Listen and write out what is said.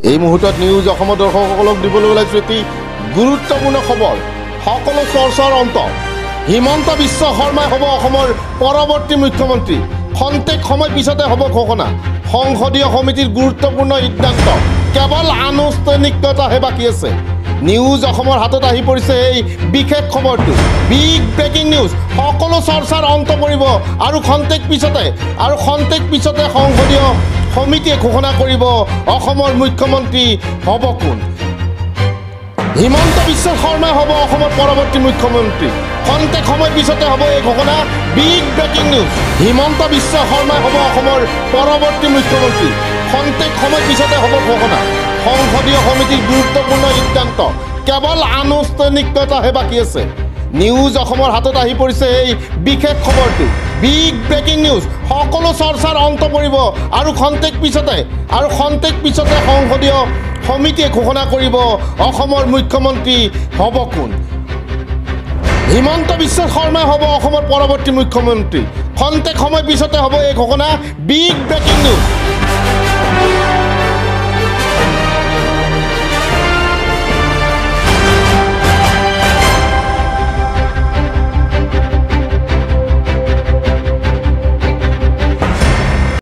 এই মুহূৰ্তত নিউজ অসমৰ দৰ্শকসকলক দিবলৈ ওলাইছোঁ এটি গুৰুত্বপূৰ্ণ খবৰ। সকলো চৰ্চাৰ অন্ত, হিমন্ত বিশ্ব শৰ্মাই হ'ব অসমৰ পৰৱৰ্তী মুখ্যমন্ত্ৰী। খন্তেক সময় পিছতে হ'ব ঘোষণা। সংসদীয় সমিতিৰ গুৰুত্বপূৰ্ণ সিদ্ধান্ত, কেৱল আনুষ্ঠানিকতাহে বাকী আছে। নিউজ অসমৰ হাতত আহি পৰিছে এই বিশেষ খবৰটো, বিগ ব্ৰেকিং নিউজ। সকলো চৰ্চাৰ অন্ত পৰিব আৰু খন্তেক পিছতে, আৰু খন্তেক পিছতে সংসদীয় সমিতিয়ে ঘোষণা কৰিব অসমৰ মুখ্যমন্ত্ৰী হ'ব কোন। হিমন্ত বিশ্ব শৰ্মাই হ'ব অসমৰ পৰৱৰ্তী মুখ্যমন্ত্ৰী। খন্তেক সময় পিছতে হ'ব এই ঘোষণা, big breaking news. Himanta Biswa শৰ্মাই হ'ব অসমৰ পৰৱৰ্তী মুখ্যমন্ত্ৰী। খন্তেক সময় পিছতে হ'ব ঘোষণা। সংসদীয় সমিতিৰ গুৰুত্বপূৰ্ণ সিদ্ধান্ত, কেৱল আনুষ্ঠানিকতাহে বাকী আছে। নিউজ অসমৰ হাতত আহি পৰিছে এই বিশেষ খবৰটো, বিগ ব্ৰেকিং নিউজ। সকলো চৰ্চাৰ অন্ত পৰিব আৰু খন্তেক পিছতে, আৰু খন্তেক পিছতে সংসদীয় সমিতিয়ে ঘোষণা কৰিব অসমৰ মুখ্যমন্ত্ৰী হ'ব কোন। হিমন্ত বিশ্ব শৰ্মাই হ'ব অসমৰ পৰৱৰ্তী মুখ্যমন্ত্ৰী। খন্তেক সময় পিছতে হ'ব এই ঘোষণা, বিগ ব্ৰেকিং নিউজ।